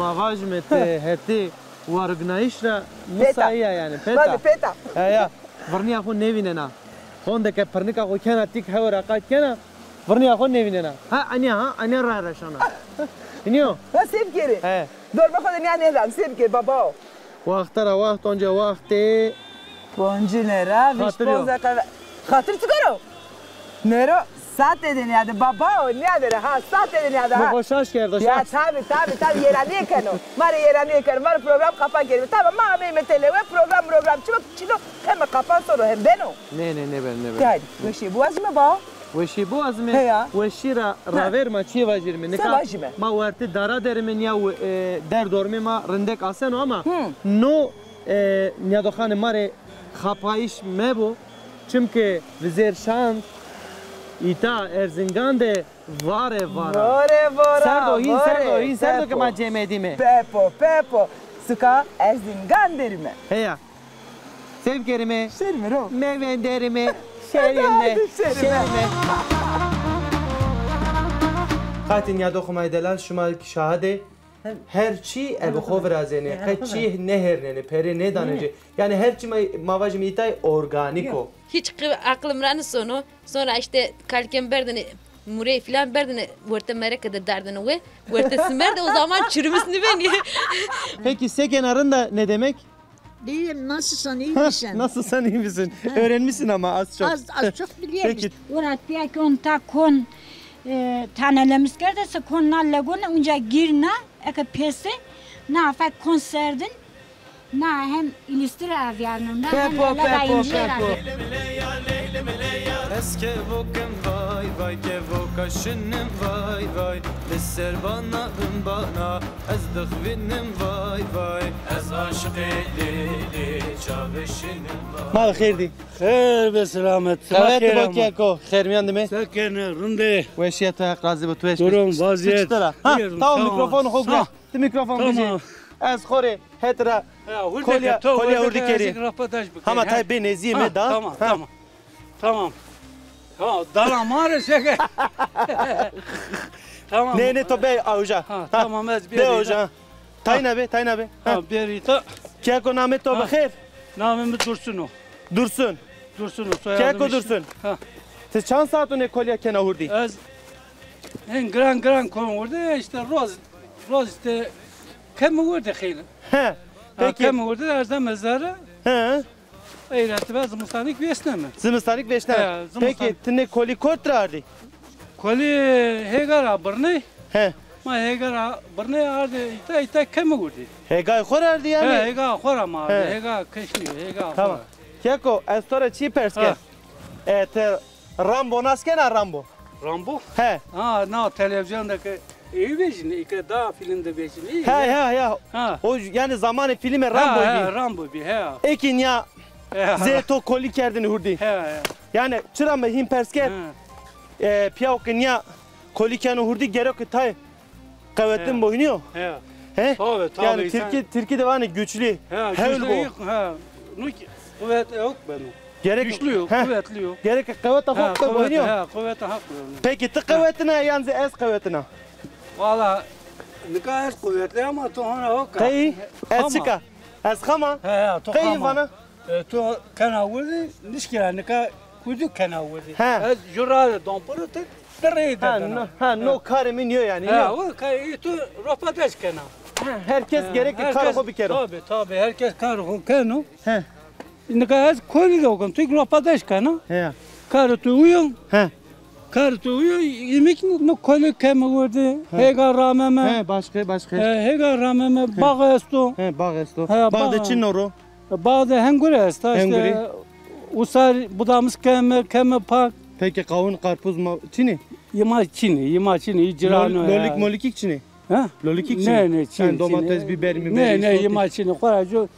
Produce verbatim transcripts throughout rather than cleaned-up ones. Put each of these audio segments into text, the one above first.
Ma vajime ti hetê waribnayîş ra musayî ya yanî. Peta. Peta. Peta. He ya. Virnîya xo nêvînena. Honde ke pirnika xo kena tîk hewe ra qayt kena, virnîya xo nêvînena. Ha, anya, ha, anya ra reşana. Hînî yo? Ha, se bikerî? He. Dormê xo de nîya nêdan, se bikerî, babao. Waxte ra waxt, onca waxtê. Poncine ra vîst ponz deqa. Xatir çik o? Nêro, sate de nîyade, babao, nîyade re, ha, sate de nîyade, ha. Mi xo şaş kerdo, şaş. Ya, tabi, tabi, tabi, yê ra nêkeno. Ma rê yê ra nêkeno, ma rê program qapan kerîme. Tamam, ma ameyme telewe, program, program, çima çino, heme qapan sono, hem beno. Nê, nê, nêbeno, nêbeno. Tabi, weşîye biwazîme, bao. Weşîye biwazîme. Heya. Weşîye ra ravêr ma çîyê vajîrîme. Nika ma wertê dara derîme, nîya, e, der dormê ma rindek aseno ama no, e, nîyadoxanê ma rê xapayîş mebo. Çimkî vizêr şand îta Erzingan de vare vara. Vare vara. Serdo, hîn serdo, hîn serdo ke ma cemedîme. Pepo, pepo. Suka Erzingan derîme. Heya. Se bikerîme? Şerîme ro. Mevenderîme. Şerîme. Şerîme. Qatî nîyadoxê ma yê delal, şima kî şahid ê. Her çî ebe xo virazenê. Qe çî nêhêrnenê, perê nêdanê ci. Yanî her çî ma, ma vajîme îtay organîk o. Hiç qi-, aklım ra nêsono. Sonra işte kalkem berdine, murey filan berdine, wertê mereke de dardine we. Wertê simer de o zaman çürümüs nêbenî. Peki sekena, rind a, ne demek? İyiyim, nasılsın, iyi misin? Nasılsın, iyi misin? Ha. Öğrenmişsin ama az çok. Az, az çok biliyorum işte. Peki. Ora piyakon ta kon, e, tanelemiş kerdese kon na legone unca girna, eke pese, na afak kon serdin, na hem ilistre aviyarno, na hem lega incir aviyarno. Ez kevokim vay vay, kevoka şinim vay vay, li ser bana him bana, ez dixwînim vay vay. Ez aşiqê lê lê çavê şinim vay. Ma bi xêr dî. Xêr be selamet. Qewet bo keko, xêr mîyan de me. Se kenê, rind ê? Weşîye to, Heq razî bo, tu weş. Durum, vaziyet. Ha, tamam, mikrofon xo gure. Ti mikrofon bijê. Ez xo rê het ra kolya, kolya hurdî kerî. Hama tay bê nêzîyê me da. Tamam, tamam. Tamam. Tamam, dala ma rê şeke. Tamam. Nê, nê, to bê awja. Ha, tamam, ez bê awja. Tayna bê, tayna bê. Ha, bêrî ta. Keko, namê to bi xêr? Namê mi Dursun o. Dursun. Dursun o, soyadım Keko Dursun. Ha. Ti çand saet o nê kolya kena hurdî? Ez en giran giran kon hurdî, işte roz, roz işte kemi hurdî xeylî. He. Peki. Kemi hurdî, ez de mezara. He. Ey, retibe zimistanîk vêsneme. Zimistanîk vêsneme. He, zimistan. Peki, ti nê kolî kotî ra ardî? Kolî hêga ra birney. He. Ma hêga ra birney ardî, îta, îta kemi hurdî. Hêgayê xo ra ardî yanî? He, hêga xo ra ma ardî. He. Hêga keş nîyo, hêga xo ra. Tamam. Keko, ez to ra çî pers ken? E, ti Rambo nas kena, Rambo? Rambo? He. Ha, na televîzyon de ke ey vejîne, îke da fîlm de vejîne. He, he, he. Ha. O yanî zamanê fîlmê Rambo bî. He, Rambo bî, he. Ê kî nîya zê to kolî kerdêne hurdî. He, he. Yanî çira mi hîn pers kerd, e, pîyawo ke nîya kolî keno hurdî, gero ke tay qewetin bo, hînî yo? He. He? Tabii, tabii. Yanî tirkî, tirkî de vanê güçlü, hewl bo. He. No kî quwet yok beno. Gerek, güçlü yo, he, quwetlî yo. Gerek qeweta xo qe boyniyo. He, qeweta xo boyniyo. Peki ti qewetina yan zî ez qewetina? Valla nika ez quwetlî ama tu hona ho ka. Qey, ez çika? Ez xama? He, he, tu xama. Qey vana? E, tu kena wirdî, nişkîna nika hurdî kena wirdî. He. Ez ju ra de dompuru ti, ti rey de. Ha, no, ha, no karê mi nîyo yanî. He, o ka, e, tu ropadeş kena. He, her kes gerek karê xo bikero. Tabii, tabii, her kes karê xo keno. He. Nika ez kolî de okum, tu ropadeş kena. He. Karê tu uyo. He. Karê tu uyo, îmik no kolî keme werdî. He. Hêga rameme. He, başka, başka. He, hêga rameme, bağ esto. He, bağ esto. He, bağ de çin o ro? Bağ de hengure esta. Hengure. İşte usar budamız keme, keme pak. Peki kavun, karpuz ma çinî? Yima çinî, yima çinî, î cirano ya. Lolik molikik çinî? Ha? Lolikik çinî? Ne, ne, çinî, yani domates, biber, miber. Ne, ne, yima çinî. Xora ju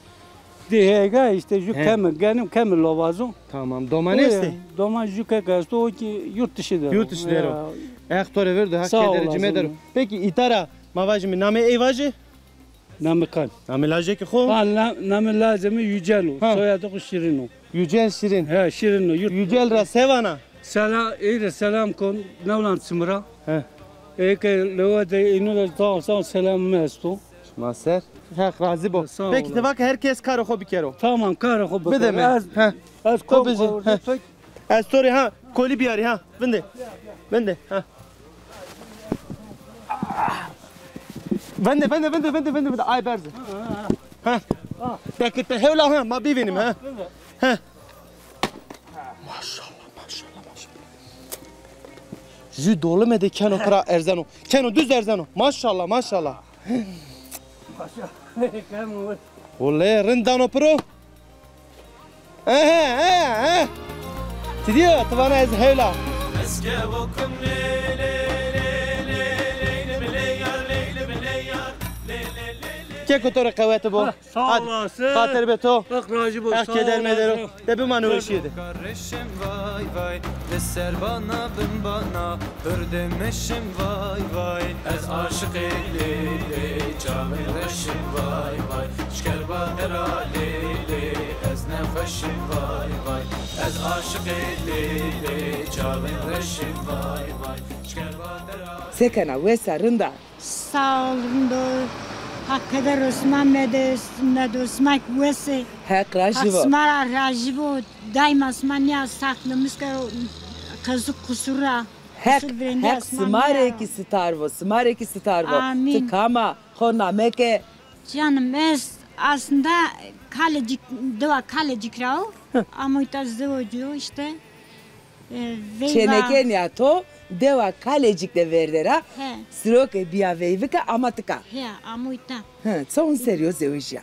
di hêga işte ju kemi genim, kemi lovazo. Tamam. Doman estê? Doman ju kek esto, o ki yurt dışı der o. Yurt dışı der o. Ya. Heq to rê verdo, Heq kederê cime der o. Peki îta ra ma vajîme, namê ey vajî? Namê kan. Namê lajekê xo? Ha, namê lajê mi Yücel o. Ha. Soyadê xo Şirin o. Yücel Şirin. He, Şirin o. Yücel ra se vana? Sela, ey rê selam kon, newlan çimira. He. Eke lewe de ino de sağ ol, sağ ol, selam mi esto. Ma ser. Heq razî bo. Sağ ol. Peki, ti va ke her kes karê xo bikero. Tamam, karê xo bikero. Bide mi? Ez, he, ez to kom bijî, he. Ez to rê ha kolî biyarî ha. Vinde. Vinde ha. Vinde, vinde, vinde, vinde, vinde, vinde. Ay berze. Ha. Bekir te hewla ha, ma bivînim ha. Ha. Maşallah, maşallah, maşallah. Jü dolime de keno kira erzeno. Keno düz erzeno. Maşallah, maşallah. Olê, rind dano piro. Ehe, ehe, ehe. Ti diyo, ti vana ez hewla. Keko to rê qewete bo. Sağ olasın. Xatir be to. Heq razî bo. Heq keder medero. De bimane weşîye de. Reşim vay vay, li ser bana bin bana, hurdemişim vay vay. Ez aşiqê Lêlê, çaxê reşim vay vay. Şker badera Lêlê, ez nexweşim vay vay. Ez aşiqê Lêlê, çaxê reşim vay vay. Şker badera. Se kena, wes a, rind a? Sağ ol, rind o. Haq keder o sima mede, medo, sima ki wes ê. Heq rajî bo. Haq sima ra rajî bo. Daîma sima nîya saxlemiş kero, qesû qusur ra. Heq, qusur virêndîya Heq sima rê kî sitar bo, sima rê kî sitar bo. Amîn. Ti kam a, xo name ke? Canım, ez aslında Kalecik, dewa Kalecik ra o. Hı. Ama îta zewecîyo işte. E, veyva. Çêneke nîya to dewa Kalecik de verde ra. He. Siro ke bîya veyvike ama tika. He, amo îta. He, çond serrî yo zewejîya?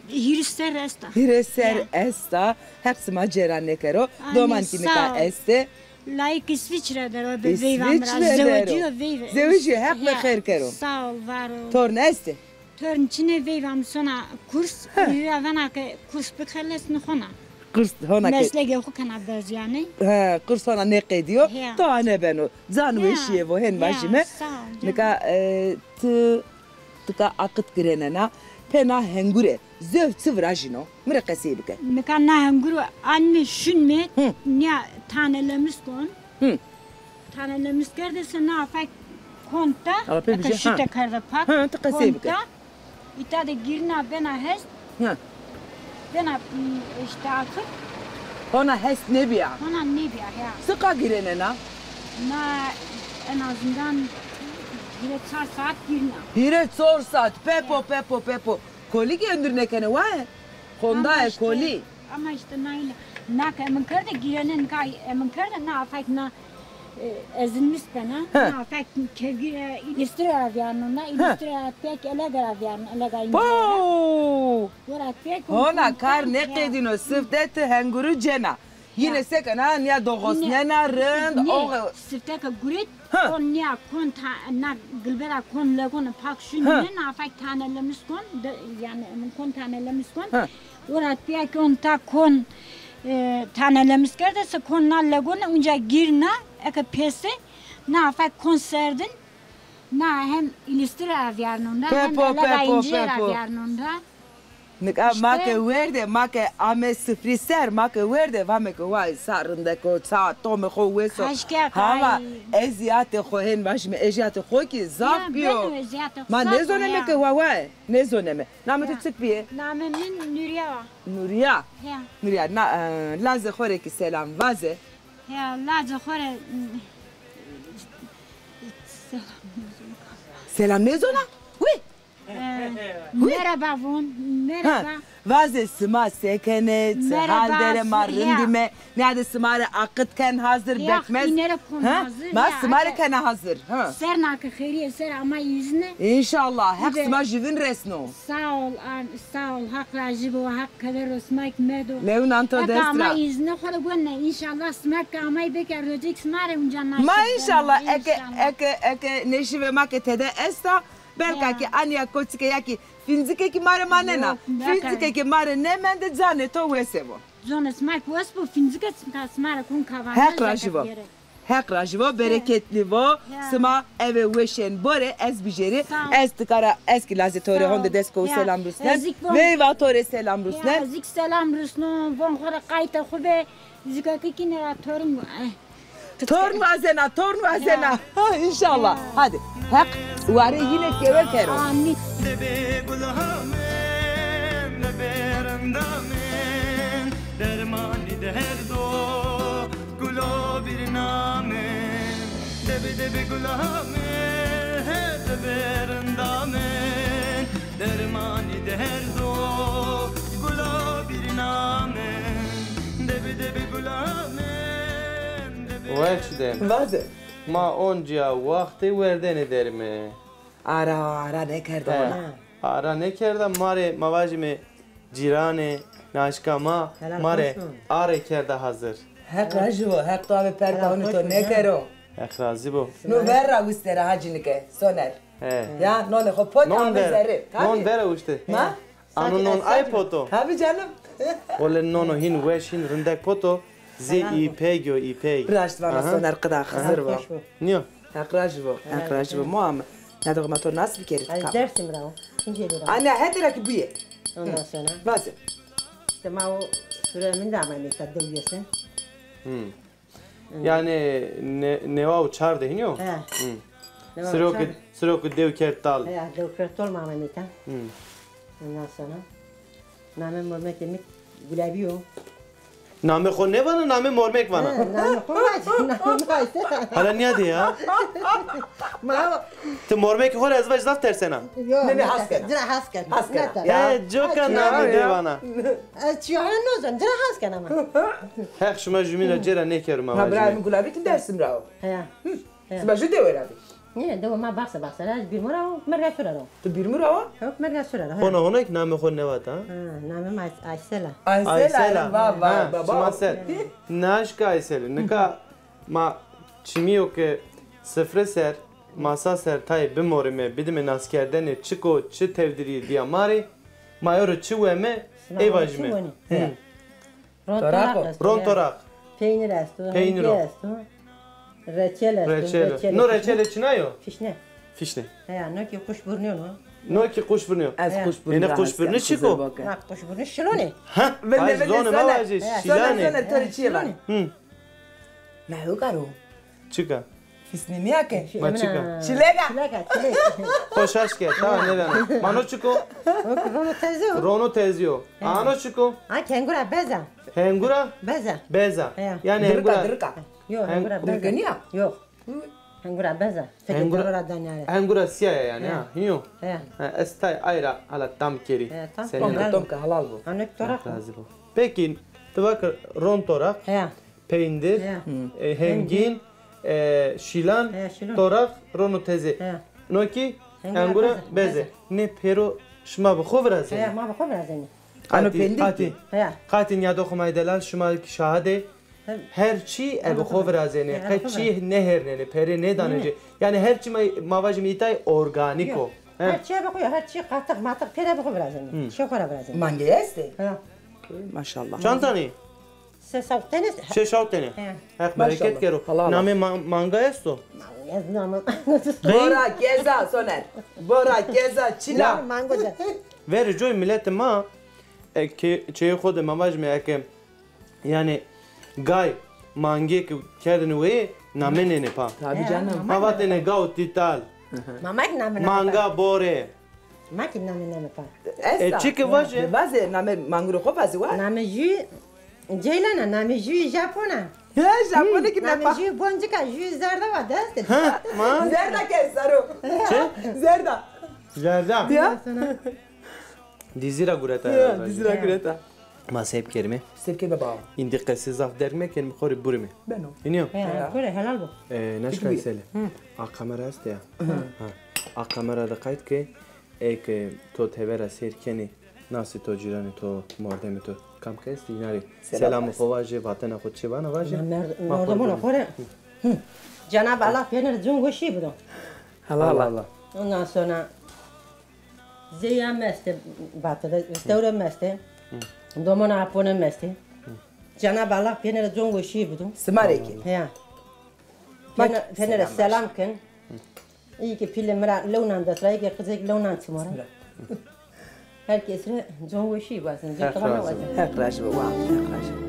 Hîris serr esta. Hîris serr esta. Heq sima cêra nêkero. Amîn, sağ ol. Doman kî nika estê. Layik İsviçre der o, be veyva mi ra. İsviçre der o. Zewejîyo veyve. Zewejîyo, Heq be xêr kero. Sağ ol, var ol. Torn estê? Torn çinê, veyva mi sona kurs, û ra vana ke kurs bixelesnî hona. Kurs hona ke. Meslekê xo kena bez yanî. He, kurs hona nêqedîyo. He. To ane beno. Can weşîye vo, hên vajîme. Sağ ol canım. Nika, e, ti, tika aqit girênena. Pê na hengure zewc çi virajîno? Mi rê qesey bike. Nika na henguro anme şunme, nîya tanelemis kon. Hı. Tanelemis kerde se na fek konta, eke şite kerde pak. Ha, ti qesey bike. Konta, îta de girina bena hest. Ha. Bena, m, işte, atık. Hona hest nêbîya? Hona nêbîya, ya. Siqa girênena? Na en azından hîrê çar saat girina. Hîrê çar saat, pepo, pepo, pepo. Kolî kî endir nêkenê, waye? Konda e kolî. Ama işte na île, na ke emin kerde girêne, nika emin kerde, na fek na, e, ezilmiş bena, na fek kevgîre, îlîstire ra vîyarnon, na îlîstire ra pek elega ra vîyarnon, elega încîre ra. Gora pek. Hona kar nêqedîno, sifte ti henguru cena. Yine se kena, nîya doxosnena rind, oxe. Sifte ke guret, kon nîya, kon ta, na gilbera kon legone pak şunîne, na fek tanelemis kon, de, yanî, kon tanelemis kon. Ora pîya ki on ta kon, e, tanelemis kerde se kon na legone, unca girna, eke pese, na fek kon serdin, na hem îlîstire ra vîyarnon ra, hem elega încîre ra vîyarnon ra. Nika ma ke werde, ma ke ame sifrî ser, ma ke werde, vame ke way, sa rindek o, sa tomê xo wes o. Hama ezîyatê xo, hên vajîme, ezîyatê xo kî zaf bîyo. Ma nêzoneme ke wa wa, nêzoneme. Namê to çik bîye? Namê min Nurîya wa. Nurîya. Ya. Nurîya, na, e, lazê xo rê kî selam vaze. Ya, lazê xo rê, m, selam. Selam nêzona? Wî? E, merhaba von, merhaba. Ha, vaze sima se kenê, çi hal der ê, ma rindîme, nîyade sima rê aqit ken hazir, bekmez. Ma sima rê kena hazir. Ha. Serna ke xêrîye ser ama îzne. Înşallah, Heq sima juvin resno. Sağ ol, am-, sağ ol, Heq rajî bo, Heq keder o sima kî medo. Lewnan to dest ra. Ama îzne xo rê gone, înşallah sima ke amay beke rocek sima rê unca naşîb. Ma înşallah, eke, eke, eke nêşîvê ma ke tede esta, belka ki anîya koçike ya ki fîncike ki ma rê manena. Fîncike ki ma rê nêmende, canê to wese bo. Canê sima ki wes bo, fîncike sima rê kon kavane. Heq rajî bo. Heq rajî bo, bereketlî bo. Sima eve weşên borê, ez bijêrî. Ez tikara, ez ki lazê to rê honde dest ko selam rusnen. Veyva to rê selam rusnen. Ez kî selam rusnon, von xo rê qaytê xo be, zikakî kî nêra torim. Torn wazena, torn wazena. Ha, înşallah. Hadi. Heq warê yîne kewe kero. Amîn. De bê gula min, de bê rinda min, dermanî derdo gulo birna min. De bê, de bê gula min, de bê rinda min, dermanî derdo gulo birna min. De bê, de bê gula min. Weş de. Vaze. Ma oncîya waxtê werdêne derime. Ara, ara nêkerda. He. Ara nêkerda, ma rê, ma vajîme cîranê, naşka ma, ma rê arê kerda hazir. Heq rajî bo, Heq to avê perpa hunê to nêkero. Heq razî bo. No ver ra wiste ra ha cinike, Soner. He. Ya, nonê xo pot ame zerrê. Non ver ra wiste. Ma? Ano non ay poto. Tabii canım. Wele nono hin weş, hin rindek poto. Zê îpeg yo, îpeg. Raşt vana Soner, qida Xizir bo. Nîyo. Heq rajî bo. Heq rajî bo. Mo ame. Nado ma to nas bikerî. Ay, Dêrsim ra o. Tunceli ra. Ana, hetê ra ki buyê. Ondan sonra. Vaze. İşte ma o süre min de ama mesela dewyesi. Hmm. Yanî ne-, newa û çar de hînî yo? He. Hı. Newa û çar. Siro ki, siro ki dew kerd tal. He, dew kerd tal ma ame mîta. Hı. Ondan sonra namê mormekê mi Gulebî yo. Namê xo nêvana, namê mormek vana. He, namê xo vac, namê vac. Hala nîyadê ya. Ma Ti mormekê xo rê ez vaj zaf tersena. Yo, nê, nê, has kena. Cira has kena. Has kena. He, coka namê de vana. Ez çîyo hene nozon, cira has kena ma. Heq şima jumîn ra cêra nêkero ma vajîme. Ha, birayê mi Gulabî ti Dêrsim ra o. Heya. Sima ju dewe ra bî? Nê, dewe ma Baxse, Baxse ra, ez Bîrmo ra o, Merga Sura ra o. Ti Bîrmo ra wa? Yok, Merga Sura ra, ha. Hona, hona ki namê xo nêvata. Ha, namê ma Aysel a. Aysel a, va, va, baba. Şima ser. Naşka Aysel. Nika ma çimîyo ke sifre ser, masa ser tayê bimorime, bidime naskerdene çik o, çi tevdîrî dîya ma rê, ma ewro çi weme, ey vajime. Ron toraq esto. Ron toraq. Peynir esto, peynir hengî esto. Reçel esto, reçel. No reçele çina yo? Fişne. Fişne. Heya, no ki quşburnu yo no. No ki quşburnu yo. Ez quşburnu. Ene quşburnu çik o? Ha, quşburnu şilon ê. Ha, ay zonê ma vajê, şilan ê. Soner, Soner, to rê çîyê vanî. Hı. Mehû karo. Çik a? Fîsnî nîya ke? Ma çik a? Çilek a. Çilek a, çilek. Xo şaş ke, ta nêvena. Ma no çik o? Rono tezî yo. Rono tezî yo. He. Ano çik o? Ha, hengura bez a. Hengura? Bez a. Bez a. He. Yanî hengura. Dirika, dirika. Yo, hengura bez a. Dirika nîya? Yo. Hengura bez a. Fekê dero ra danî are. Hengura sîya ya yanî, ha, hîyo. He. Ha, ez tay ay ra hala tam kerî. He, tam. Tom ke, tom ke, helal bo. Ano toraq. Razî bo. Pekî, ti va ke ron toraq. He. Peyndir, e, hengîn, e, şîlan, toraq, rono tezê. No kî hengura bezê. Nê pêro şima bi xo virazenê? Heya, ma bi xo virazenê. Ano peyndir qatî. Heya. Qatî nîyado xo ma yê delal, şima kî şahid ê. Her çî e bi xo virazenê. Qe çî nêhêrnenê, perê nêdanê ci. Yanî her çî ma, ma vajîme îtay organîk o. He. Her çî e bi xo yo, her çî qatiq matiq pêre bi xo virazenê. Şê xo ra virazenê. Mangê estê? Heya. Maşallah. Çand tenî? Şeş hawt tenî. Şeş hawt tenî. He. Heq bereket kero. Helal. Namê ma-, manga esto? Ez namê. Bora, keza, Soner. Bora, keza, çila. Mango de. Verê coy miletê ma, e, ke-, çeyê xo de ma vajîme eke, yanî gay, mangê ke kerdêne weye, name nênê pa. Tabii canım. Ma vatêne gaw tîtal. Mama ki name nênê pa. Manga bore. Ma ki name nênê pa. E, çi ki vaje? Vaze, name mangurê xo vaze wa? Name jü Ceylan a, name jü Japon a. He, Japon ki name pa. Jü boncuk a, jü zerda wa dest. Ha, ma? Zerda ke saro. Çi? Zerda. Zerda. Ya. Dizî ra gureta ya, dizî ra gureta. Ma seyb kerime. Seyb kerime baba. Îndî qesê zaf derg mekerime, xo rê burime. Beno. Înî yo? He, kore helal bo. E, naşka Aysele. A kamera estê ya. Ha. A kamera de qayt ke, eke to tevera seyr kenê, nasê to, cîranê to, mordemê to, kam ke estê, îna rê selamê xo vaje, vatena xo çi vana vaje. Mordemona xo rê. Cenab Allah pêrine rê cûn weşî bido. Helal Allah. Ondan sonra Zeya mi estê, vatede, vistewre mi estê, domona apone mi estê. Cenab Allah pêrine rê cûn weşî bido. Sima rê kî. Heya. Pêrine rê selam kin. Îyê ke pîlê mi ra lewnan dest ra, îyê ke qizêk lewnan çimo ra. Her kes rê cûn weşî wazen, cûn xilan wazen. Heq rajî bo, wa, Heq rajî bo.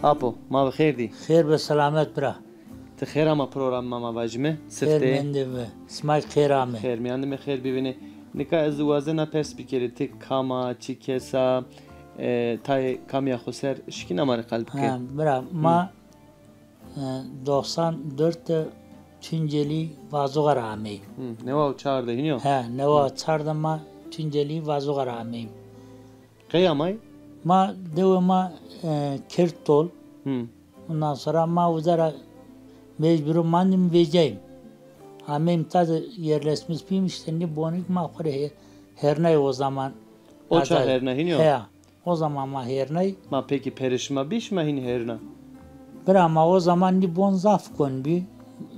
Apo, ma bi xêr dî. Xêr be selamet bira. Ti xêr ama programê ma, ma vajîme. Xêr mendî be. Sima xêr ame. Xêr mîyan de me xêr bivînê. Nika ez wazena pers bikerî, ti kam a, çi kes a, e, tayê kamîya xo ser şikîna ma rê qal bike. Ha, bira, ma, e, doxsan dört de Tuncelî Vazuxa ra ameyî. Hı, newa û çar de hînî yo? He, newa û çar de ma Tuncelî Vazuxa ra ameyî. Qey amay? Ma, dewê ma, e, Kirtol. Hı. Ondan sonra ma uca ra mecburu mandim vecayim. Ameyim ta de yerleşmiş bîm, işte nî bonik ma xo rê he-, hernay o zaman. O çax herna hînî yo? He. O zaman ma hernay. Ma peki perê şima bî, şima hînî herna? Bira, ma o zaman nî bon zaf kon bî.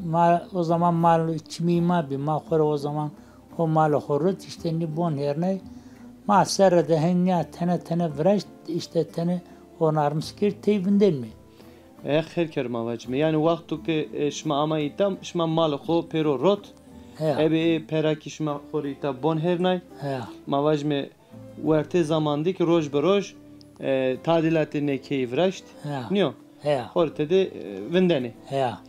Ma o zaman mal çimî ma bî. Ma xo rê o zaman o malê xo rit, işte nî bon hernay. Ma serre de hen nîya tene tene viraşt, işte tene onarmış kerd, tey vindenîme. Heq xêr kero ma vacime. Yanî wexto ke, e, şima amay îta, şima malê xo pêro rot. Heya. Ebe pera kî şima xo rê îta bon hernay. Heya. Ma vacime wertê zaman de kî roj bi roj, e, tadîlatê nê keyî viraşt. Heya. Nîyo? Heya. Xo rê tede, e, vindenê. Heya.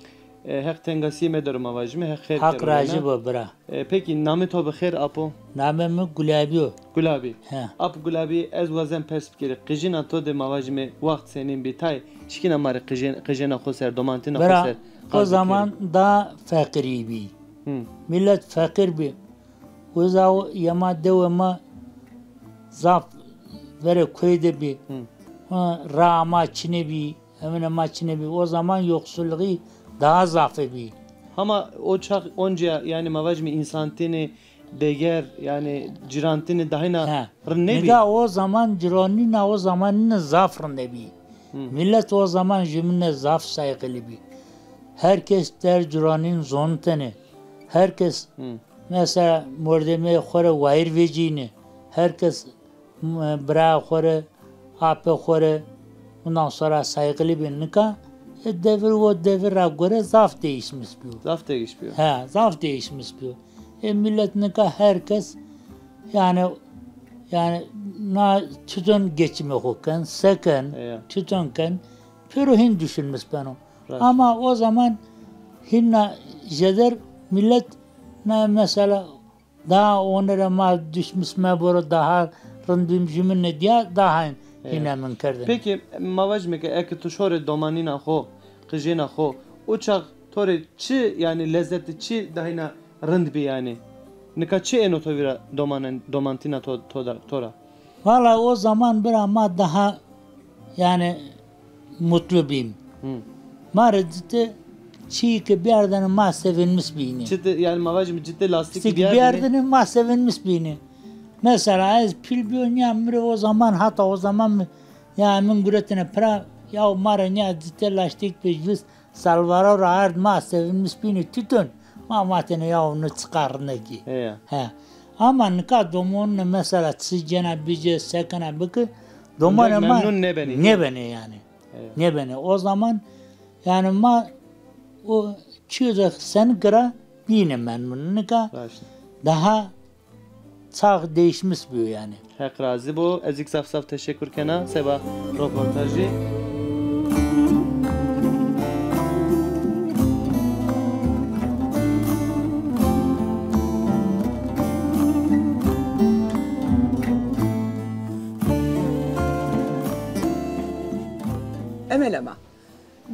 E, Heq tengasîyê medero ma vajîme, Heq xêr kero. Heq razî bo bira. E, pekî namê to bi xêr apo? Namê mi Gulabî yo. Gulabî. He. Apo Gulabî, ez wazen pers bikerî. Qijîna to de ma vajîme wext senîn bî, tayê şikîna ma rê qijên-, qijêna xo ser, domantîna xo ser qal bikerî. Bira, o zaman daha feqîrî bî. Hı. Milet feqîr bî. Uza o yema dewê ma zaf verê koyî de bî. Hı. Ha, raa ma çinê bî, emine ma çinê bî. O zaman yoksulluğu daha zafê bî. Hama o çax oncîya, yanî ma vajîme însantînî, deger, yanî cîrantînî dahîna rind nêbî? Nika o zaman cîranîna o zamanîne zaf rinde bî. Hı. Milet o zaman jümüne zaf saygılı bî. Her kes der cîranîn zonitêne. Her kes, hı, mesela mordemê xo rê wayîr vecîyêne. Her kes, m-, birayê xo rê, apê xo rê, ondan sonra saygılı bî. Nika, e, devir o devir ra gore zaf değişmiş bîyo. Zaf değişmiş bîyo. He, zaf değişmiş bîyo. E, milet nika her kes, yanî, yanî, na çiton geçimê xo ken, se ken, çiton ken, pêro hîn düşünmüş beno. Raşt. Ama o zaman hîna jêder milet, na mesela daha onere ma düşmüş meboro, daha rindîm jümüne diya daha hîn, hîna min kerdin. Peki, ma vajîme ke eke tu şorê domanîna xo, qijêna xo, o çax to rê çi, yanî lezzetî çi dahîna rind bî yanî? Nika çi êno to vîra domanen-, domantîna to, to da, to ra? Valla o zaman bira ma daha, yanî, mutlu bîm. Hı. Ma rê cite çîyê ke biyardêne ma sevinmiş bînî. Çite, yanî ma vajîme cite lastîk biyardêne, ma sevinmiş bînî. Mesela ez pîl bîyo, nîya mi rê o zaman, hata o zaman mi, ya min guretêne pira, ya ma rê nîya cite lastîk bi jûs salvaro ra ard, ma sevinmiş bînî tîton. Ma vatêne ya no çiqa rindekî. Heya. He. Ama nika domonine mesela çi cêna bicê, se kena biki, domonê ma memnun nêbenê. Nêbenê yanî. Heya. Nêbenê. O zaman yanî ma o çîyo de senî gira bîne memnun. Nika daha çax değişmiş bîyo yanî. Heq razî bo. Ez kî zaf zaf teşekur kena seba roportajî. Emel ama.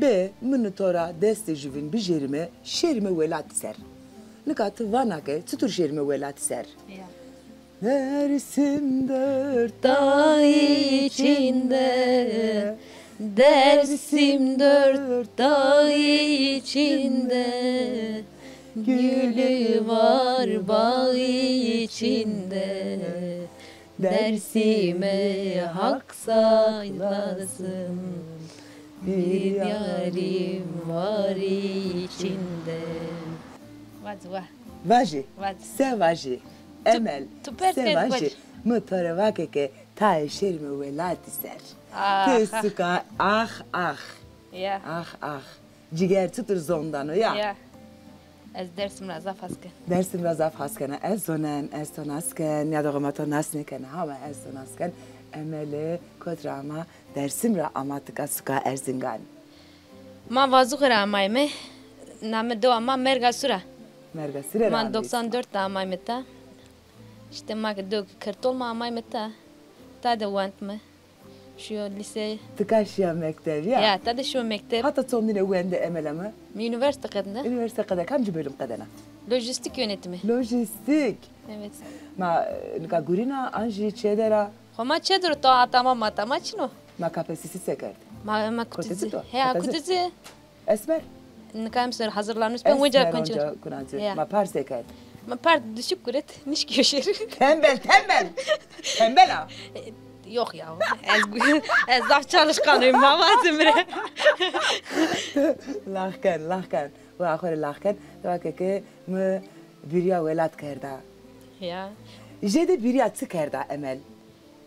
Bê, mi ni to ra destê juvîn bijêrîme, şêrîme welatî ser. Nika ti vana ke çitur şêrîme welatî ser? Ya. Dersim dört dağ içinde, Dersim dört dağ içinde, gülü var bağ içinde. Dersime hak saklasın, bir yarim var içinde. Vac, va. Vajî. Vac. Se vajî. Emel. Tu pers se vajî. Mi to rê vake ke tayê şêrîme welatî ser. Ah, ti suka ah ah. Ya. Ah ah. Ciger çitur zon dano ya. Ya. Ez Dersim ra zaf has ken. Dersim ra zaf has kena. Ez zonen, ez to nas ken. Nîyadoxê ma to nas nêkena. Hama ez to nas ken. Emele, kot ra ama Dersim ra ama tika suka Erzingan? Ma Vazuxi ra amayme. Name dewa ma Mergasûr a. Mergasûre ra. Ma doksan dört de amayme ta. İşte ma ke dew ke Kirtol ma amayme ta. Ta de wendme. Şiyo lîse. Tika şiya mekteb ya? Ya, ta de şiyo mekteb. Hata çondine wende, Emela mi? Mi unîversîte qedîne. Unîversîte qede, kamcî bölüm qedena? Lojistik yönetimi. Lojistik. Evet. Ma, e, nika gurîna an jî çêde ra? Xo ma çêde ro, to atama matama çin o. Ma K P S S se kerd? Ma, ma kutizî. Kutizî to? He, kutizî. Esmer? Nika em ser hazırlanmış. Ben onca kunca. Onca kunacı. Ya. Ma par se kerd? Ma par düşük kuret, nişkîyo şêr. Tembel, tembel. Tembel a. E, yok ya. Ez, ez zaf çalışkanım, ma vazim re. Lax ken, lax ken. Wa xo rê lax ken. Dewa ke ke mi bîrîya welat kerda. Ya. Jêde bîrîya çi kerda, Emel?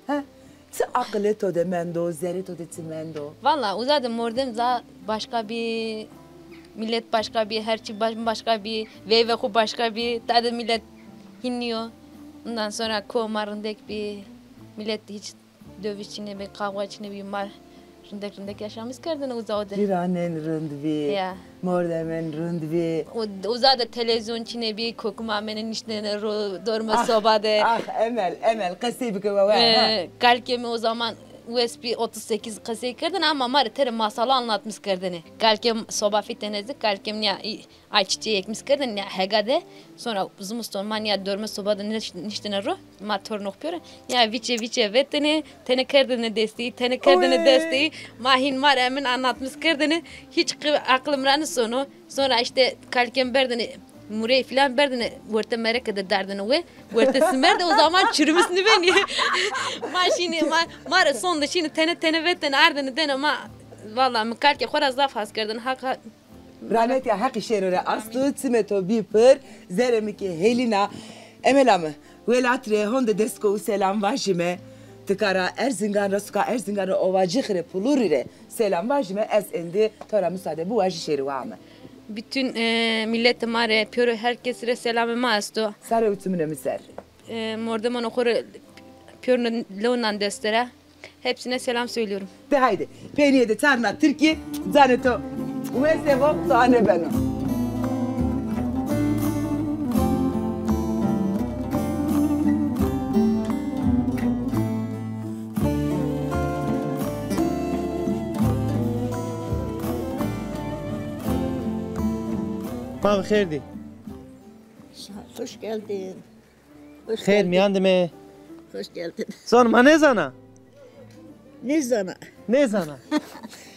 Ha? Çi aqilê to de mendo, zerrê to de çi mendo? Valla uza de mordem za başka bî, millet başka bî, her çî baş-, başka bî, veyve xo başka bî, ta de millet hîn nîyo. Ondan sonra ko ma rindek bî, millet hiç döviş çinê bî, kavga çinê bî, ma rindek rindek yaşamîş kerdêne uza o de. Cîranên rind bî, ya, mordemên rind bî. U-, uza de televîzyon çinê bî, kokuma amêne niştêne ro dorme soba de. Ah, Emel, Emel, qesey bike wewe, ha. E, kalkê mi o zaman U S B otuz sekiz qesey kerdêne ama ma rê têrê masala anlatmîş kerdêne. Kalkê mi soba fîtêne zî, kalkê mi nîya Ayçiçeği ekmiş kerdêne nîya hega de. Sonra zimiston ma nîya dorme soba de niş-, niştêne ro. Ma tornox pêro. Nîya vîçe vîçe vetêne, têne kerdêne destî, têne kerdêne destî. Ma hîn ma rê emin anlatmiş kerdêne. Hiç qi-, aqlim ra nêsono. Sonra işte kalkê mi berdêne, murey filan berdêne, wertê mereke de dardêne we. Wertê simer de o zaman çürümüş nêbenî. Ma şîne, ma, ma rê son de şîne têne têne vetêne ardêne dêne ma. Valla mi kalkê xo ra zaf has kerdêne. Haq, haq Rahmetîya Heqî şêro rê asto, çimê to bî pir, zerrê mi kî hêlîna. Emela mi, welat rê honde dest ko û selam vajîme. Tika ra Erzingan ra, suka Erzingan ra, Ovacixî rê, Pulurî rê selam vajîme. Ez êndî to ra musade bi wajî şêrî wa ame. Bütün, e, milletê ma rê, pêro her kesî rê selamê ma esto. Sare û çimûnê mi ser. E, mordemanê xo rê pêro lew nan dest ra. Hepsine selam söylüyorum. De haydi. Peynîye de çarna tirkî, canê to wese vo, to ane beno. Ma bi xêr dî. Hoş geldin. Hoş geldin. Xêr mîyan dime. Hoş geldin. Zonê ma nêzana? Nêzana. Nêzana.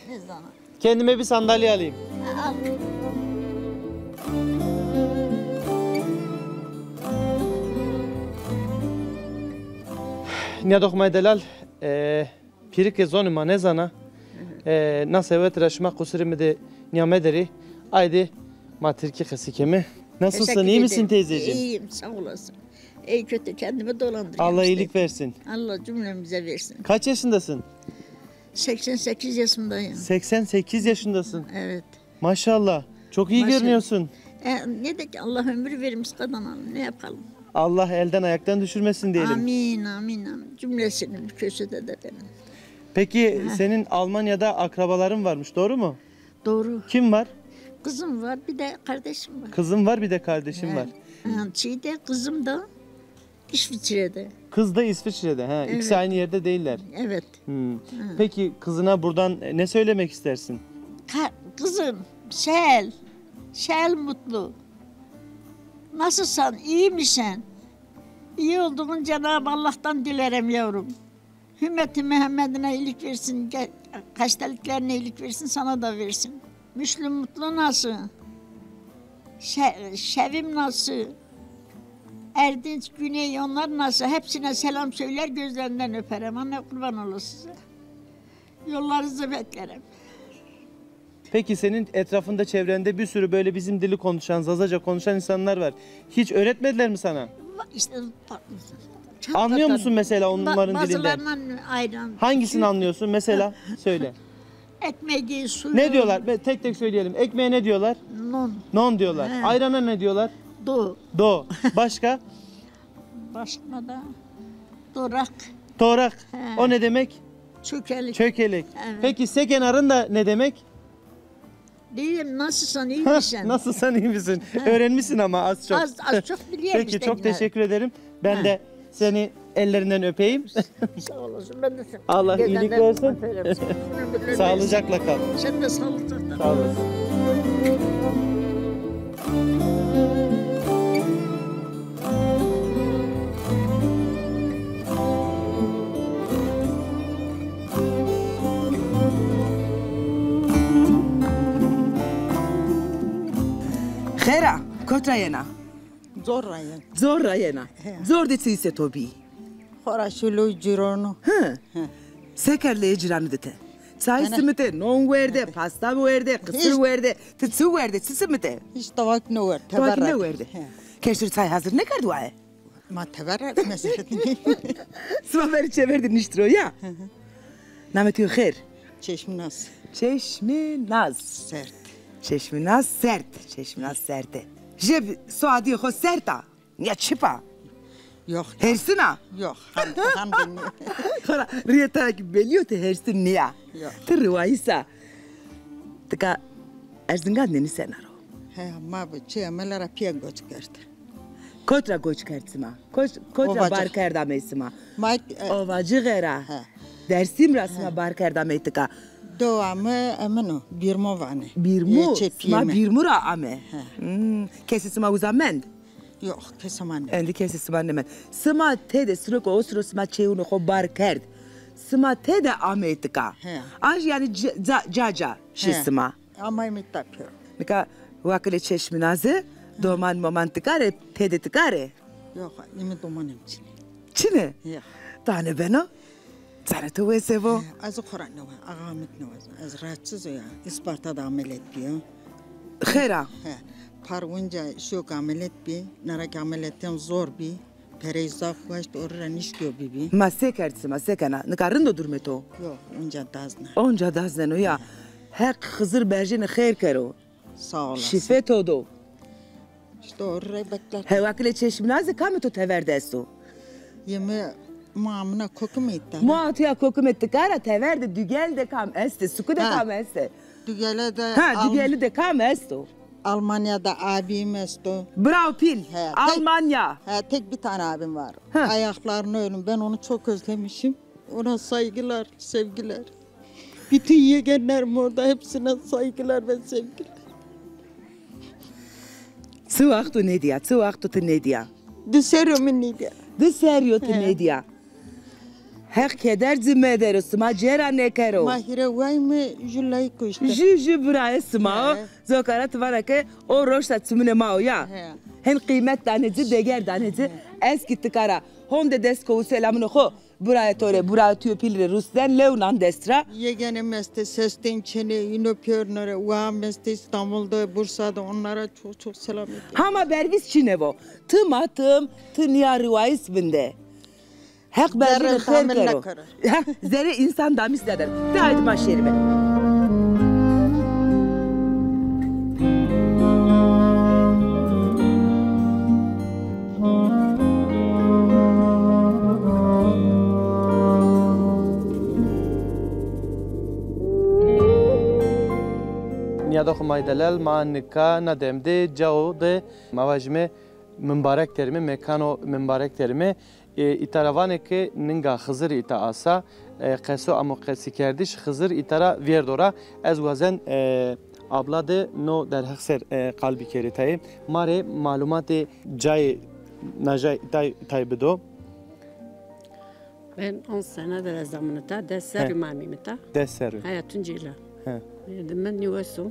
Nêzana. Kendime bir sandalye alayım. Al. Nîyadoxê ma yê delal, e, pîrike zonê ma nêzana. E, na sewet ra şima qusurê mi de nîya mederê. Aydê ma tirkî qesî keme. Nasılsın, iyi misin teyzeciğim? Teşekkür ederim. İyiyim, sağ olasın. İyi kötü kendimi dolandırıyorum işte. Allah iyilik versin. Allah cümlemize versin. Kaç yaşındasın? Seksen sekiz yaşındayım. Seksen sekiz yaşındasın. Evet. Maşallah. Çok iyi görünüyorsun. Maşallah. E, ne de ki Allah ömür vermiş, kazanalım, ne yapalım? Allah elden ayaktan düşürmesin diyelim. Amin, amin, amin. Cümlesinin bu köşede de benim. Peki senin Almanya'da akrabaların varmış, doğru mu? Doğru. Kim var? Kızım var, bir de kardeşim var. Kızım var, bir de kardeşim var. Ha, şeyde, kızım da İsviçre'de. Kız da İsviçre'de. Ha, ikisi aynı yerde değiller. Evet. Hmm. Ha. Peki kızına buradan ne söylemek istersin? Ka-, kızım, şel, şel mutlu. Nasılsan, iyi misin? İyi olduğun Cenab-ı Allah'tan dilerim yavrum. Ümmeti Muhammed'ine iyilik versin, ge-, hastalıklarına iyilik versin, sana da versin. Müslüm Mutlu nasıl? Şe-, Şevim nasıl? Erdinç, Güney, onlar nasıl? Hepsine selam söyler, gözlerinden öperim. Anne kurban olur size. Yollarınızı beklerim. Peki senin etrafında, çevrende bir sürü böyle bizim dili konuşan, Zazaca konuşan insanlar var. Hiç öğretmediler mi sana? Va-, işte, ba-, çok Anlıyor musun mesela onların dilinde? Bazılarından ayrı. Hangisini anlıyorsun mesela? Söyle. Ekmeği, suyu. Ne diyorlar? Be-, tek tek söyleyelim. Ekmeğe ne diyorlar? Non. Non diyorlar. He. Ayrana ne diyorlar? Do. Do. Başka? Başka da dorak. Torak. He. O ne demek? Çökelek. Çökelek. Evet. Peki, se kena, rinda ne demek? Diyeyim, nasılsın, iyi misin? Nasılsın, iyi misin? Ha. Öğrenmişsin ama az çok. Az, az çok biliyorum. Peki, işte, çok teşekkür ederim. Ben de seni ellerinden öpeyim. Sağ olasın, ben de seni. Allah iyilik versin. Sağlıcakla kal. Sen de sağlıcakla kal. Sağ olasın. Xêr a, kot ra yena? Zor ra yen. Zor ra yena. He. Zor de çi îse to bî? Xora şilo cîrono. Hı. Hı. Se kerd lê cîranî de ti? Çay simite, non werde, pasta werde, qisir werde. Ti çi werde, çi simite? Hiç tavak ne werde. Tavak ne werde. He. Kes to rê çay hazir nêkerd waye? Ma teber ra meseletî. Sima verî çever de nişt ro ya. Hı hı. Namê to xêr? Çeşminaz. Çeşminaz. Sert. Çeşminaz sert. Çeşminaz serte. Jê bi soadîyê xo sert a. Ya çipa? Yox. Hersin a? Yox. Hem, hem de nîyo. Xora rîyê ta kî belî yo ti hersin nîya. Yox. Ti riwayîs a. Tika Erzingan de nîsena ro? He, ma bi çi emele ra pîya goç kerd. Kot ra goç kerd sima? Kot, kot ra bar kerd amey sima? Ma, e, Ovacığı ra. He. Dersim ra sima bar kerd amey tika? Dewa mi emin o, Bîrmo vanê. Bîrmo? Sima Bîrmo ra ame. He. Hmm. Kesê sima uza mend? Yox, kesê ma nêmend. Endî kesê sima nêmend. Sima tede siroko o siro sima çêunê xo bar kerd. Sima tede amey tika? He. An jî yanî ca, ca, ca şî sima? Amay mi ta pêro. Nika wakilê Çeşminazi, doman moman tika rê, tede tika rê? Yox, îmî domanê mi çin ê. Çin ê? Yox. Tane beno? Canê to wese bo? He, ez xo ra nêwazena, axa mi nêwazena. Ez rahatsız o ya. Îsparta de ameliyat bîyo. Xêr a? He. Par winca şok ameliyat bî. Nara kî ameliyatîyan zor bî. Perey zaf waşt, orî ra nişkîyo bibî. Ma se kerd sima, se kena? Nika rind o durumê to? Yo, onca dazna. Onca dazneno ya. Heq Xizir berjêne xêr kero. Sağ olasın. Şîfe to do. İşte orî ra bekler. He, wakilê Çeşminazi kamê to tever de esto? Yê mi, ma amina kokimê îta ra. Ma atîya kokimê tika ra, tever de Dugel de kam estê, suku de kam estê? Dugele de. Ha, Dugeli de kam esto? Almanya de abim esto. Bravo pîl. He, tek, Almanya. He, tek bir tane abim var. Ha. Ayaklarını öpeyim. Ben onu çok özlemişim. Ona saygılar, sevgiler. Bütün yeğenlerim orada, hepsine saygılar ve sevgiler. Çi wexto nêdîya, çi wexto ti nêdîya. Di serrî yo mi nêdîya. Di serrî yo ti nêdîya. Heq keder ci medero, sima cêra nêkero. Ma hîrê way mi ju layîk o îşte. Ju, ju birayê sima o. He. Coka ra ti vana ke o roşta çimunê ma o ya. He. Hen qîmet danê ci, deger danê ci. He. Ez kî tika ra honde dest kowu selamûnê xo birayê to rê, birayê tuyo pîl rê rusnen, lew nan dest ra. Yegenê mi estê, sestên çênê, îno pêrno rê, waa mi estê Îstanbul de, Bursa de, onlara çok çok selam ediyorum. Hama bervîs çine vo. Tim a tim, ti nîya riwayîs vinde. Heq berjêne xêr kero. Ha, zerrê însan damîs nêder. De haydi ma şêrîme. Nîyadoxê ma yê delal, ma nika na dem de cao de ma vajîme Mimbarek Terime, mekano Mimbarek Terime. E, îta ra vanê ke ninga Xizirî îta asa, e, qeso amo qesîkerdiş Xizir îta ra vêrdo ra. Ez wazen, e, abla de no derheq ser, e, qal bikerê tayê. Ma rê malumatê cayê naja tay, tay bido. Ben on senedir ez amîne ta, des serrî ma amîme ta. Des serrî. Heya Tunceli. He. E, de mi nîwes o.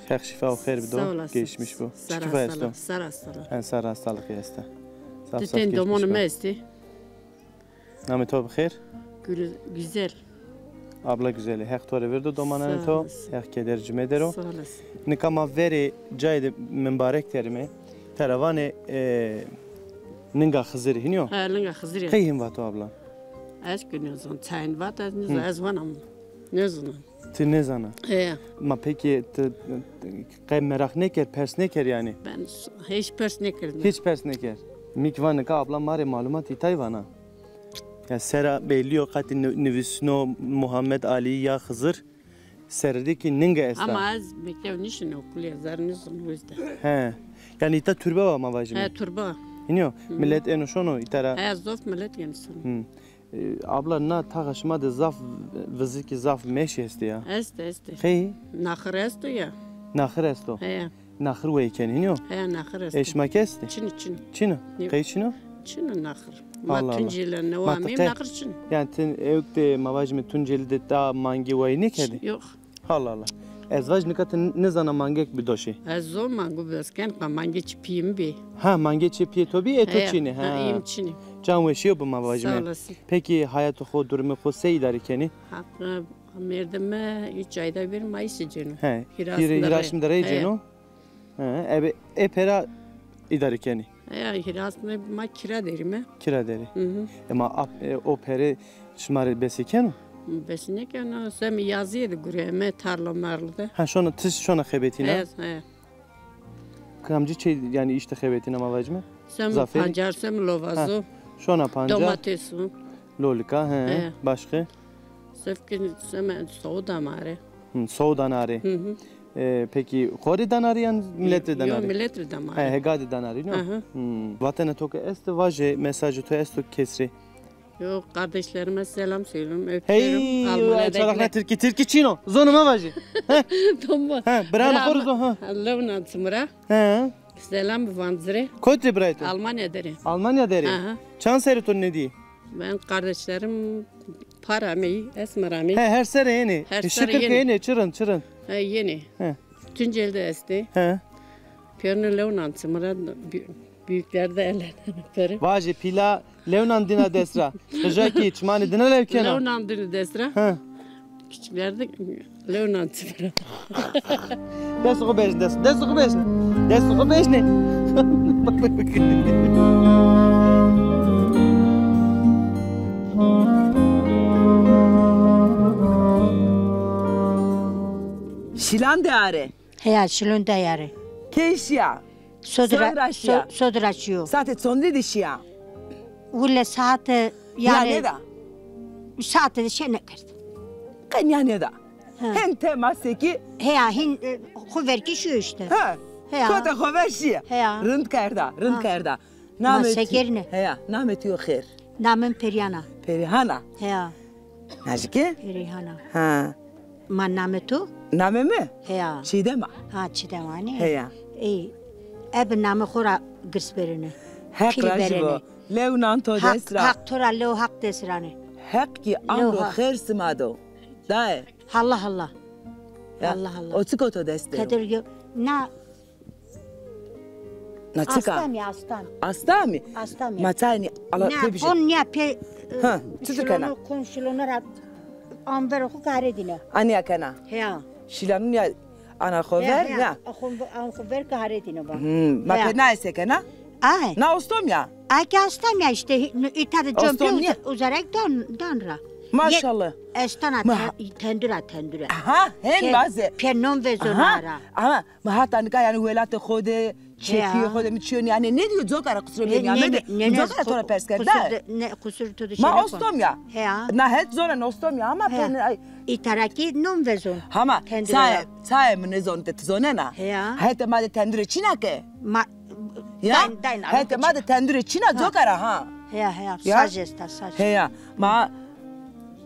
Heq şîfa û xêr bido. Sağ olasın. Geçmiş bu. Çi kîfa esto? Sar hastalık. He, sar hastalık esta. Zaf zaf geçmiş bu. Di ten domonê mi estê. Namê to bi xêr? Gül-, Güzel. Abla Güzelî. Heq to rê vêrdo domananê to. Sağ olasın. Heq keder ci medero. Sağ olasın. Nika ma verê cayê de Mimbarek Terime. Tera vanê, e, ninga Xizirî hînî yo? Ha, ninga Xizirî. Qey hîn vato abla? Ez kî nêzon. Çayên vat ez nêzon. Hı. Ez vana mi. Nêzona. Ti nêzana? E. Ma peki ti, ti qey meraq nêker, pers nêker yanî? Ben s-, hiç pers nêkerd. Hiç pers nêker. Mi kî va nika abla ma rê malumat îtay vana. Ya sera bellî yo qatî ni-, nivîsno Muhammed Alî ya Xizir. Serrî de kî ninge esta. Ama ez mektev nişin okulî, ez zerr nizon o yüzden. He. Yanî îta turbe wa ma vajîme. He, turbe. Hînî yo? Hı. Milet êno şono îta ra. He, zof milet êno şono. Hı. E, abla, na taxa şima de zaf vizikî, zaf meşî estê ya. Estê, estê. Qey? Naxir esto ya. Naxir esto. He. Naxir wey kenî, hînî yo? He, naxir esto. Ê şima kî estê? Çin o, çin o. Çin o? Yok. Qey çin o? Çin o naxir. Ma Tunceli ne wa, mîm naxir çin o. Yanî ti ewk de ma vajîme Tunceli de ta mangê wey nêkerdê? Yok. Allah Allah. Ez vaj nika ti nizana mangek bi doşê. Ez zon mango bes ken, ka mangê çi pîyê mi bî. Ha, mangê çi pîyê to bî, ê to çin ê. Ha, ha, êm çin ê. Can weşîyo bi ma vajîme. Sağ olasın. Peki hayatê xo, durumê xo se îdare kenî? Ha, merdime üç ayda bir mayıs cêno. He. Hîrasnî de rey cêno. He, ebe ê pera îdare kenî. He, hîrasnî ma kira derîme. Kira derî. Hı hı. E ma ap-, e, o pere şima rê besî keno? Besî nêkeno, sem yazîye de gureme, tarlo marlo de. Ha, şona, ti şona xebetîna? He, he. Kamcî çê, yanî îşte xebetîna ma vajîme? Sem pancar, sem lovazo. Ha, şona pancar. Domatesu. Lolika, he. He. Başka? Sefkî sem soğu danare. Hı, soğu danare. Hı hı. E, peki xo rê danare yan milet rê danare? Yo, milet rê danare. He, hega de danare, no? Aha. Hı. Vatena to ke esto, vaje, mesajê to esto kes rê? Yo, kardeşlerime selam söylüyorum, öpüyorum. Hey, Almanya'dakiler. Çalakna Tirkî, Tirkî çin o. Zonê ma vajî. He? Tamam. He, biranê xo rê zon, ha. Lewnan Çimira. He. Selam van ci rê. Kotî de birayê to? Almanya de rê. Almanya de rê. Aha. Çand serrî to nêdî? Ben kardeşlerim par ameyî, esmer ameyî. He, her serre yenê. Her serre yenê. Şikir ke yenê, çi rind, çi rind. He, yenê. He. Tunceli de estê. He. Pêrine Lewnan Çimira, bü-, büyüklerde elen peri. Vajê pîla Lewnan dîna dest ra. Qija kî çimanê dîna lew kena. Lewnan dîna dest ra. He. Küçüklerde Lewnan Çimira. Dest xo bejn, dest, dest xo bejn. Dest xo bejn. Şilan de are. Heya, Şilon de are. Key şiya? Sodra, sodra şiya. So-, sodra şiyo. Saate çondî de şiya? Wile saate yanî. Nîya nêda? Saate de şey nêkerd. Qe nîya nêda. Ha. Hen tema sekî. Heya, hin, e, xo ver kî şiyo îşte. Ha. Heya. Kota xo ver şiye. Heya. Rind kerda, rind kerda. Ma se kerîne. Heya, namê to yo xêr? Namê mi Perîhan a. Perîhan a. Heya. Najike? Perîhan a. Ha. Ma namê to? Namê mi? Heya. Çîdem a. Ha, Çîdem a nê? Heya. Ey, ebe namê xo ra girs bêrine. Heq rajî bo. Lew nan to dest ra. Haq to ra lew Haq dest ra nê. Heq kî amro xêr sima do. Daye. Allah Allah. Ya, Allah Allah. O çik o to dest de? Qeder yo. Na. Na çik a? Asta mi, asta mi. Asta mi? Asta mi. Ma çay nî, ala pê bijê. On nîya pê, ha, e, çitur kena? Şilonu, kon şilonu ra anver xo kare dîne. Anîya kena. Heya. Şilanu nîya ana xo ver, ya. Xo, an xo ver kare dîne ba. Hmm, ma pê na se kena? Ay. Na ostom ya. Ay ki asta mi ya îşte, îta de con pê uza-, uzerek dan, dan ra. Maşallah. Estana tendura, tendura. Aha, hen vaze. Pê non vezona ra. Aha, ama mi hata nika yanî welatê xo de, çepîyê xo de mi çîyo nîyanê nêdîyo, coka ra qusur bê nîyamedê. Mi coka ra to ra pers kerda. Ne, qusur to de şey. Ma ostom ya. Heya. Na het zonen ostom ya ama pê ne, ay. Îta ra kî non vezon. Hama, çaye, çaye mi nêzon te ti zonena? Heya. Hetê ma de tendure çîna ke? Ma, ya, dayn, dayn, hetê ma de tendure çîna, coka ra ha. Heya, heya, sac esta, sac. Heya, ma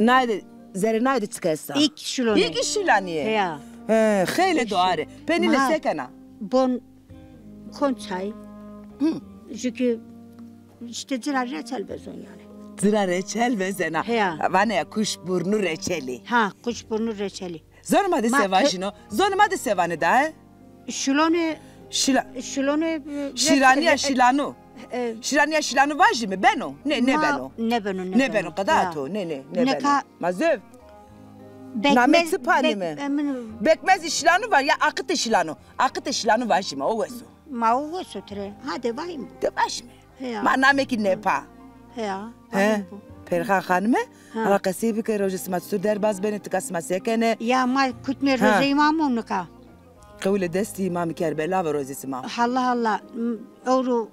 naye de, zerê naye de çik esta? Îlk şilonê. Îlk şilanîye. Heya. He, xeylê do are. Pê nîne se kena? Bon kon çay. Hı. Ju kî îşte ci ra reçel vezon yanî. Ci ra reçel vezena. Heya. Vanê ya kuşburnu reçelî. Ha, kuşburnu reçelî. Zonê ma de se vajîno? Zonê ma de se vanê daye? Şilonê, şila-, şilonê, e, şîranîya şîlanu. E, şîranîya şîlanu vajîme, beno? Nê, nêbeno. Nêbeno, nêbeno. Nêbeno, qeda to. Nê, nê, nêbeno. Ma zöv. Namê çi panîme? Bekmezî şîlanu va ya aqitê şîlanu? Aqitê şîlanu vajîme, o wes o. Ma o wes o tire. Hade vayîm. De vajîme. Heya. Ma namekî nêpa. Heya. He. Perîhan xanime, ala qesey bike, rojê sima çitur derbaz benê, tika sima se kenê? Ya ma kutmê rozeyê ma mo nika. Qewlê destî Îmamê Kerbela ve rozê sima. Allah Allah. Ewro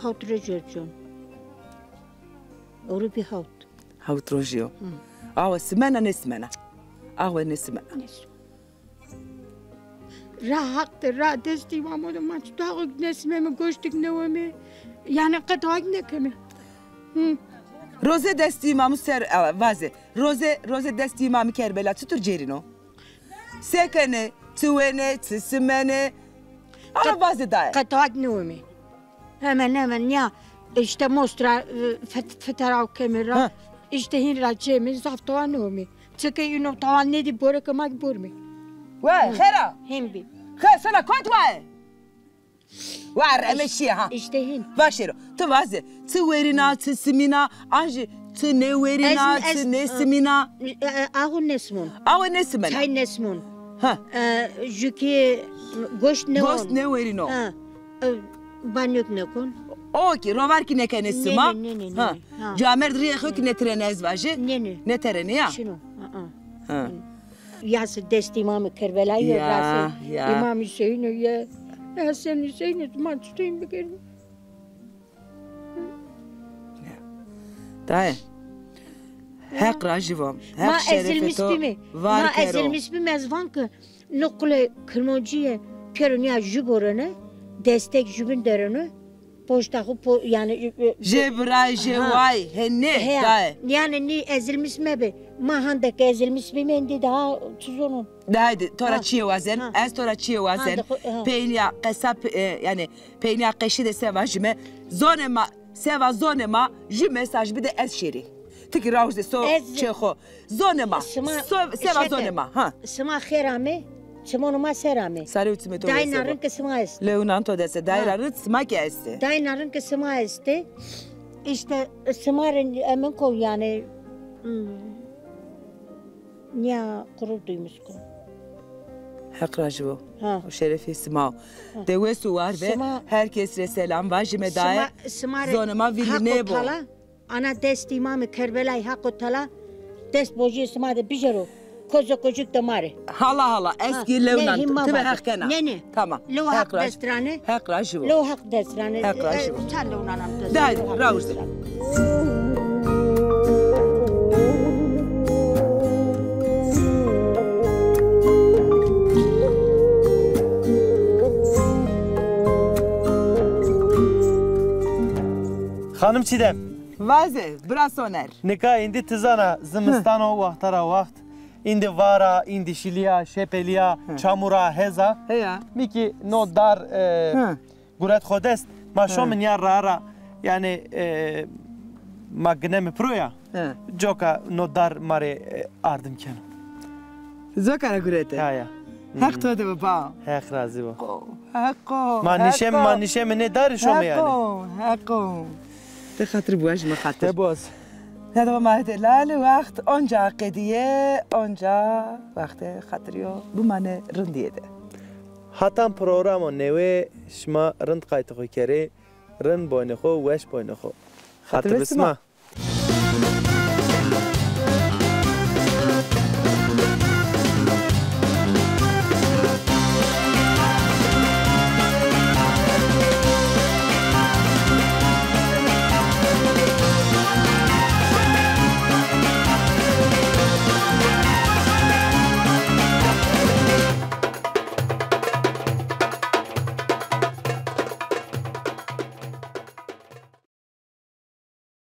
hot roj o. Ewro bî hewt. Hewt rojî yo. Hı. Awe simena nêsimena? Awe nêsimena. Nêsimena. Ra haq de, ra destê îmamo de ma çi daxo nêsimeme, goştik nêweme. Yanî qet hak nêkeme. Hı. Roze destê îmamî ser, e, vaze. Roze, roze destê îmamî Kerbela çitur cêrîno? Se kenê, çi wenê, çi simenê? Ala vaze daye. Qet hak nêweme. Hemen hemen ya işte mostra, e, fet-, feteraw keme ra. Ha. İşte hîn ra çeme, zaf tawa nêweme. Çike îno tawa nêdî bore ke ma kî borme. Wa, xera. Hîn bî. Xe, sona kot waye? Wa, reme şîye ha. İşte hîn. Va şêro. Ti vaze. Çi werîna, çi simîna, an jî çi nêwerîna, çi nêsimîna. E, e, axo nêsimon. Axo nêsimena. Çay nêsimon. Ha. E, jûkî goşt nêwon. Goşt nêwerîno. Ha. E, banyo kî nêkon. O kî, rovar kî nêkenê sima. Nê, nê, nê, nê, nê, ha. Ha. Camêrd rîyê xo kî nêtirêne ez vajî. Nê, nê. Nêterêne ya. Çin o. Ha, ha. Ha. Ya se dest Îmamê Kerbelayî yo, ya se Îmam Huseyîn o, ya Hesen Huseyîn o, ma çitên bikerî? Dayê, Heq rajî vo. Heq şerefê to var kero. Ma ezilmiş bîme, ez van ke no qulê Kirmancîye pêro nîya jû borene, destek jûbîn derene, poşta xo po-, yanî, e, e, jê biray, jê way, henê, dayê. Yanî nî ezilmiş mebe. Ma hande ke ezilmiş bîme, êndî daha çi zonon. De haydi, to ra çîyê wazen, ez to ra çîyê wazen. Peynîya qesa, e, yanî, peynîya qeşî de se vajîme, zonê ma, seva zonê ma, jû mesaj bide ez şêrî. Ti kî rawz de so çê xo. Zonê ma, seva zonê ma, ha. Sima xêr ame, çimonê ma ser ame. Sarê û çimê to. Dayê na rind ke sima est. Lew nan to dest. Dayê ra rind sima kî estê. Dayê na rind ke sima estê. İşte sima rê emin ko yanî, hmm. Nîya gurur duymuşkum. Heq rajî vo. Ha. O şerefê sima o. Ha. De wes û war ve, her kes rê selam vajîme dayê. Sima, sima rê zonê ma vîlî nêbo. Haqo Tala, ana dest Îmamê Kerbelayî Haqo Tala dest bojîyê sima de bijero. Kozo kocik de ma rê. Hala hala, ez kî lew nan, ti ve Heq kena. Nê, nê. Tamam. Lew Heq dest ra nê. Heq rajî vo. Lew Heq dest ra nê. Heq rajî vo. E, çend lew nanan dest ra nê. De haydi, rawz de. Xanim Çîdem. Vaze, bira Soner. Nika êndî ti zana, zimistan o, wexta ra wext. Îndî vara, îndî şilîya, şepelîya, çamura, heza. Heya. Mi kî no dar, e, guret xo dest. Ma şome nîya ra ra, yanî, e, ma gineme piro ya. Coka no dar ma rê, e, ardim keno. Coka ra gurete. Ya, ya. Heq to de bo, bao. Heq razî bo. Heqo, Heqo. Ma nişeme, ma nişeme nê darî şome yanî. Heqo, Heqo. Ti xatir biwajî, mi xatir. Te boz. Neda ma hede lale, wext onca qedîye, onca wextê xatirî yo bimane rindîye de. Hatan programo newe şima rind qaytê xo kerê, rind boynê xo, weş boynê xo. Xatir bi sima.